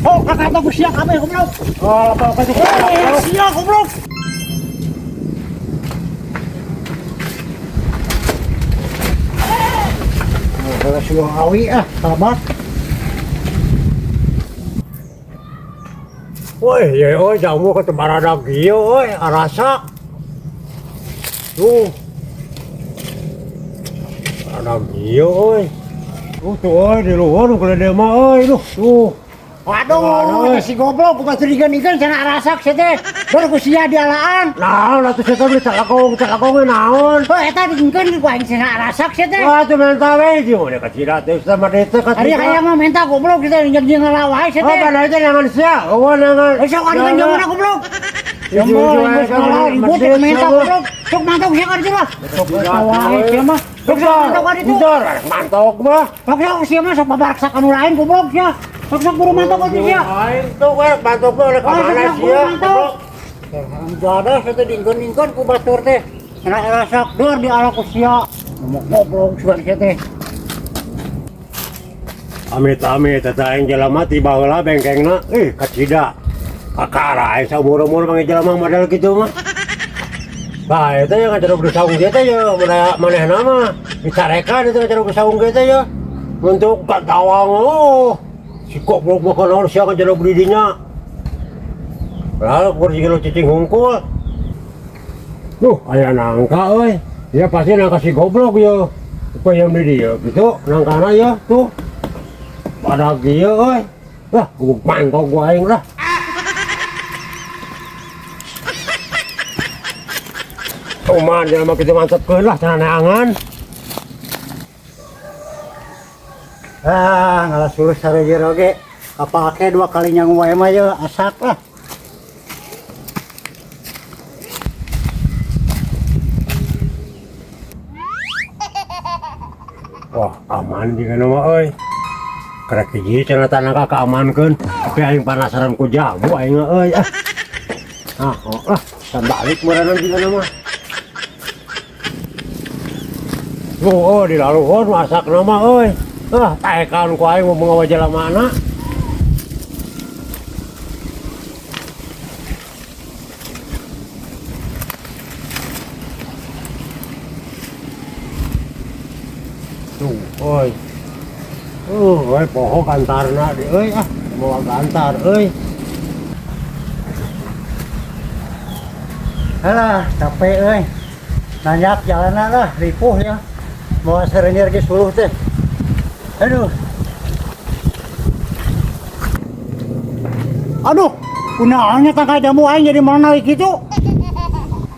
Oh, kakak ku sia kabeh goblok. Oh, apa apa itu? Eh, sia goblok. Oh, sudah awi ah, sahabat. Woi, ya oi jamu ke tembarada kieu euy, arasak. Tuh. Ada kieu euy. Tuh euy di luhur nu gede mah euy, duh, tuh. Waduh, si goblok ku curiga-nigan cenah arasak sia teh. Baru ku sia dialaan. Naon atuh sia teh beli calakong, calakong naon? Oh, eta diingkeun ku aing cenah arasak sia teh. Wah, tuh menta we di mana kacida teh sama teh Ari hayang mah menta goblok kita jeung jeung ngala wae sia Oh, teh. pada itu jangan sia. Oh, jangan. Eh, sok ari kan jamu goblok. Jamu geus ngala ribut teh menta goblok. Sok mantok sia ka ditu lah. Sok wae sia mah. Sok mantok ka ditu. Bentar, mantok mah. Sok sok sia mah sok babaraksa ka nu lain goblok sia. Sok sok buru mantok ka ditu sia. Aing tuh we mantok mah oleh ka Oh, mana sok sok buru sia? mantok. Jadah sia teh diingkeun-ingkeun ku batur teh. Cenah arasak deur di ala ku sia. Ngomong goblok sugan sia teh. Amit-amit eta aing jelema ti baheula bengkengna ih kacida. Kakara aing saumur-umur manggih jelema model kitu mah. Bah, eta yang ngajarog di saung ge teh ye, manehna mah dicarekan itu ngajarog di saung ge teh ye. Untuk katawang oh. Si goblok mah kana sia ngajarog di dinya. Lalu kur jeung cicing hungkul. Duh, aya nangka euy. Ya pasti nangka si goblok ye. Upaya di dieu gitu, nangkana ye tuh. Pada kieu euy. Lah, gua mangkok gua aing lah. Cuman jelema kitu mantepkeun lah cenah neangan. Ah, ngalah sulus sarejer oge. Kapake dua kali nyangu wae mah ye asak lah. Wah, aman juga mah euy. Kerek hiji cenah tanah ka keamankeun. Tapi aing penasaran ku jamu aing euy ah. Ah, oh, lah, can balik meureunna juga mah. Oh, di laluhur masak nama euy. Ah, taekan ku aing mau ngawa jalamana. Tuh, euy. Euy, poho gantarna di euy ah, mau gantar euy. Alah, capek euy. Nanjak jalanan lah, ripuh ya. Mau serenyer ge suluh teh. Aduh. Aduh, kunaonnya tangkai jamu aing jadi mana naik gitu.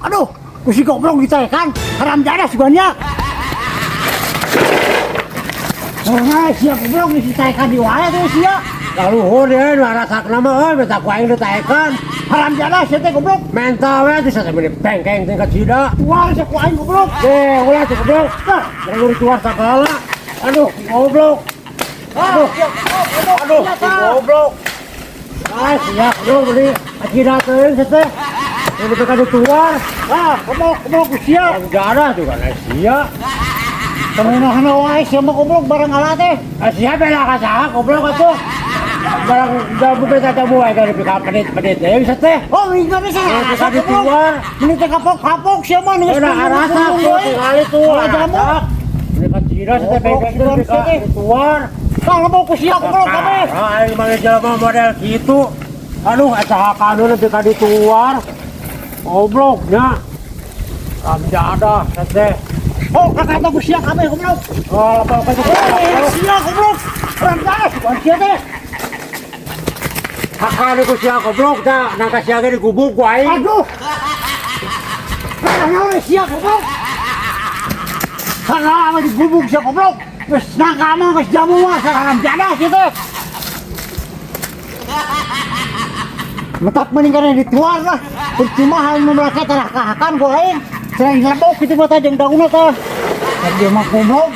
Aduh, ku si goblok ditaekan. Haram jadah sugannya. Nah, sia goblok ditaekan di wae tuh sia. Laluhur dia nu arasakna mah euy, minta ku aing ditaekan. Haram jadah sia teh goblok. Menta we teh sampe bengkeng teh kacida. Tuar sia ku aing goblok. Eh, ulah teh goblok. Tah, jangan dituar sagala. Aduh, goblok. Aduh, aduh, goblok. Ah, sia goblok beli kacida teuing sia teh. Ini teh dituar. Ah, goblok, goblok sia. Haram jadah juga na sia. Temeunahna wae sia mah goblok barang ala teh. Ah, sia bela ka saha goblok atuh. Barang jamu beta jamu wae dari pika pedit-pedit teh bisa teh. Oh, ingat teh Oh, saya. kita dituar. Ini teh kapok-kapok sia mah geus Udah arasa tuh tingali tuh jamu. Ini kacida sia teh bengkeng teh pika dituar. Kalau mau ku sia goblok kabeh. Ah, aing mah jelema model kitu. Aduh, eta hakanu nepi ka dituar. Gobloknya. Amjadah teh. Oh, kakak ku sia kabeh goblok. Oh, apa apa itu? Eh, sia goblok. Haram jadah sugan sia teh. Hakanu ku sia goblok tah, nangka sia ge digubuk ku aing. Aduh. Naon sia goblok. Salah mah digubuk sia goblok. Geus nangka mah geus jamu mah haram jadah sia teh. Metak mending kana dituar lah. Percuma hal nu melaka tarah kahakan ku aing. Selain ngelebok kitu mah teh jeung daunna teh. Dia mah goblok.